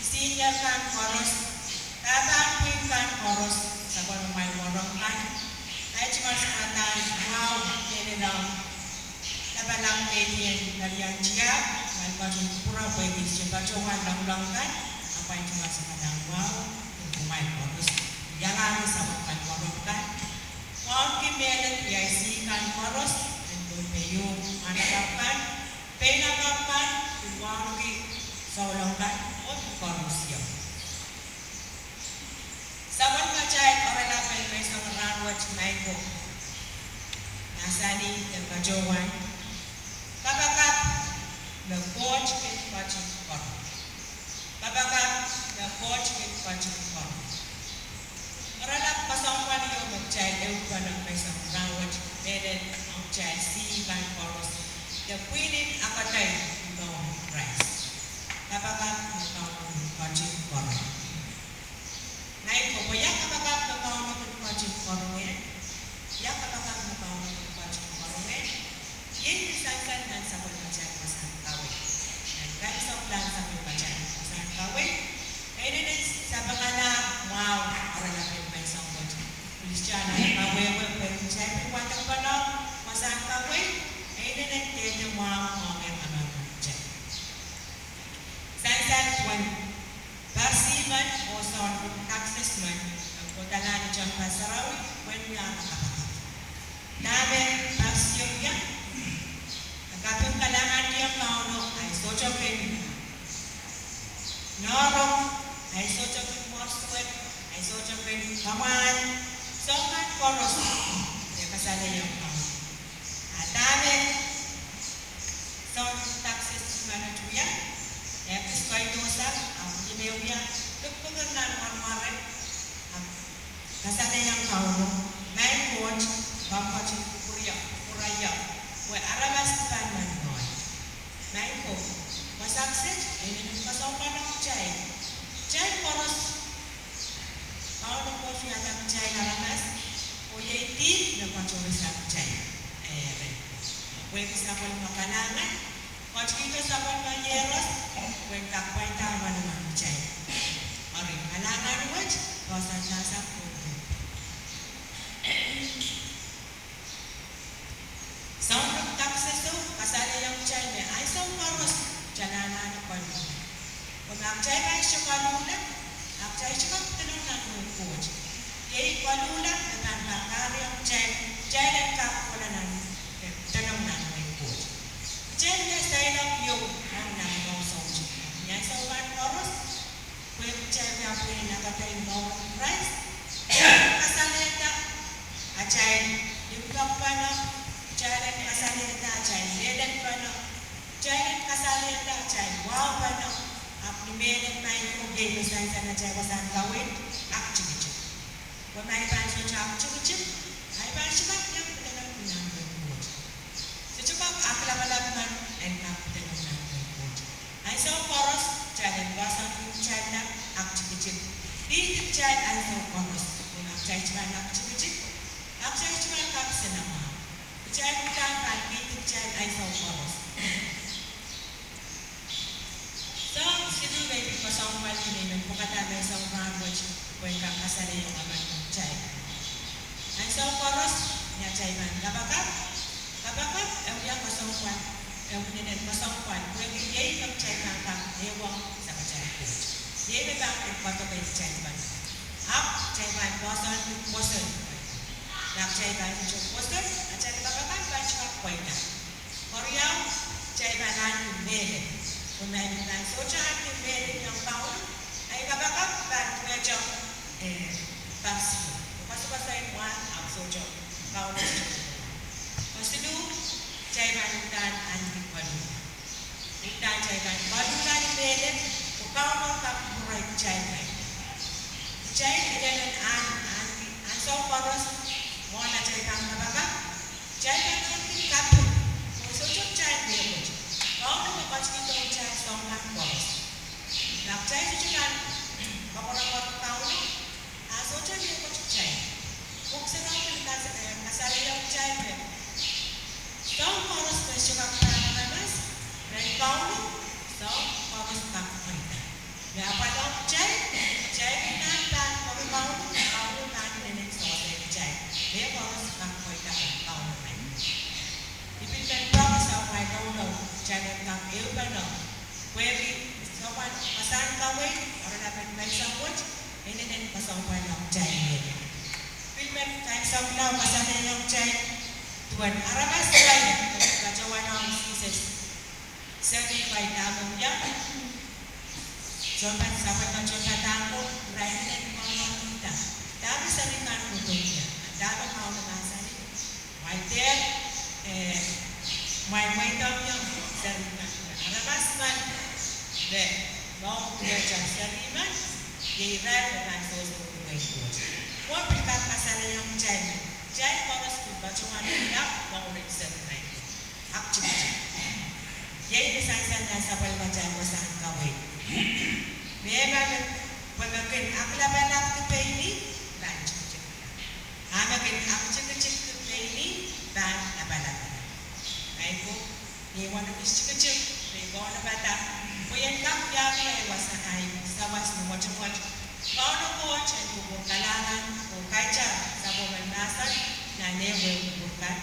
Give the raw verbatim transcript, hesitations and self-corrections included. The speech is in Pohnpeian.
Senior kan koaros, pahpa pwihn kan koaros, sapwellimamwail mwohn kan, ai tungoal sakaradahn mwahu mehlel ong lapalap mehlel en Kalian Tiahk, kumwail ketin kupwure pwehki sohte patohwan loalloal kan, ahpw ai tungoal sakaradahn mwahu, kumwail koaros, iangahki sapwellimamwail mwohn kan, wauneki mehlel E I C kan koaros, en Pohnpei, mwahnakapw kan, peinakapw kan, wauneki souleng kan, oh koaros ieu. Sapwellimatail oaralap en menseng rahnwet Maing ko, mahsanih de patohwan, kapakap me Koht kin ketin kupwur. Kapakap me Koht kin ketin kupwur. Oaralap kesempwal ieu me kitail ehukipene menseng rahnwet, mehlel ong kitail senior kan koaros, de pwihn en akadei ni Kauno Krais. Kapakap me Kauno kin ketin kupwur. Maing ko, pwe ia kapakap me Kauno kin ketin kupwur? Ia kapakap me Kauno kin ketin kupwur? Iei me sansal nan sapwellimatail wasahn kaweid. Nan kaimwiseklahn sapwellimatail wasahn kaweid, e inenen sapengala mwahu oaralap en menseng wet. Pil kitail en kawehwe pwe kitail pil wadek pahn wasahn kaweid, e inenen dehde mwahu ong emen kitail. Sansal pwehn Parsi men oh soun taxes men, e kohdohla ni tehnpas sarawi pwehn wia kapakap. Dahme Parsi wia, e kaping kalahngan ong Kauno, ahi sohte kin nohro, ahi sohte kin mwohn suwed, ahi sohte kin kamwahl, soangen koaros, e kasalehiong Kauno. A dahme soun taxes men wia, e kis koidohsang, ahpw ni me wia, kipikir nan mwaremware, ahpw kasalehiong Kauno, Maing Koht, komw ketin kupwur ie, kupwur ie, pwe aramas dipan nan nohn. Maing ko, wasa kiset e inenen kesempwal ong kitail. Kitail koaros, Kauno Koht wiahda kitail aramas, oh iei dihp me patohsang kitail. Eri, pwehki sapwellime kalahngan, ketikihdo sapwellime iehros, pwehn kak pwainda manaman kitail. Eri, kalahngan wet, poahsoan mahsen ko. Soun taxes o kasalehiong kitail me ansou koaros kitail anahne koluhla. Pwe ma kitail pahn sohte koluhla, a kitail sohte kak pilong nan wehin Koht. Iei koluhla me pahn kak kahrehiong kitail, kitail en kak kohla nan, eh, pilong nan wehin Koht. Kitail me seiloak ieu ong nan mour soutuk. Ni ansou pahn koaros, pwehki kitail wia pwihn en akadei ni Kauno Krais, kasalehda atail limpoak pahn, kitail en kasalehda atail mehlel pahn, kitail en kasalehda atail wahu pahn, ahpw ni mehlel, Maing ko, iei me sansal atail wasahn kaweid, aktikitik. Pwe ma I pahn sohte aktikitik, I pahn sohte kak iang pilelong nan wehin Koht. Sohte kak ahpw lapalap men en kak pilelong nan wehin Koht. Ansou koaros kitail en poahsoan kitail nan aktikitik. Pidikitail ansou koaros, pwe ma kitail sohte pahn aktikitik, a kitail sohte pahn kak sehse mwahu. Kitail uhdahn pahn pidikitail ansou koaros. Soahng siluh me I pil kesempwalki me I men pwekada menseng rahnwet, pwehn kak kasalehiong emen kitail. Ansou koaros, ni atail pahn kapakap, kapakap e wia kesempwal, e inenen kesempwal, pwehki iei me kitail pahn kak ehuong sapwatail Koht. Iei me pahn kin koadoke kitail pahn. Ahpw kitail pahn poahsoanki pwoson. Ma kitail pahn sohte pwoson, atail kapakap pahn sohte kak pwainda. Keriau, kitail pahn ahneki mehlel. Pwe ma I pahn sohte ahneki mehlel ong Kauno, ahi kapakap pahn pwehte, eh, pahn sio. Koasoakoasoai mwahl ahpw sohte Kauno. Kesiluh, kitail pahn uhdahn ahneki koluhla. Uhdahn kitail pahn koluhla ni mehlel, pwe Kauno kak kupwurei kitail. Kitail inenen ahn, ahneki ansou koaros, mwohn atail pahn kapakap, kitail pahn ahneki kaping, pwe sohte kitail mehkot. Kauno me ketikihdo kitail soahng kan koaros. Ma kitail sohte pahn koapworopwor Kauno, a sohte mehkot kitail. Pwuhk Sarawi kas-, eh, kasalehiong kitail me soahng koaros me sohte kak pahn aramas, rehn Kauno, soahng koaros kak pwainda. inenen kasohpwal ong kitail. Pil me kaimwisekla kasalehda ong kitail duwen aramas wet me patohwanohng Sises seri kan dahme wia. Sounpar, sapwellime sounpar dahme irail inenen mwahnmwahnda dahme seri kan kohdo wia, dahme Kauno mahsanih, kumwail dehr, eh, kumwail mweidohng ie seri kan. Aramas men me mour duwehte seri men, iei irail me pahn sewese Koht. Mwo pil kak kasalehda ong kitail me kitail koaros pil patohwan wia mouren seri kan. Aktikitik. Iei me sansal nan sapwellimatail wasahn kaweid. Me, me, pwe me kin aklapalapki pein ih, pahn tikitikla. A me kin aktikitikki pein ih, pahn lapalapala. Maing ko, iei wenihmw tikitik me I kaunopada pwe I en kak wiahki ei wasa, ei sawas ni mwotomwot. Kauno Koht en kupwur kalahngan oh kaitail sapwellimen mahsen nan ehu ehu kupwur kan.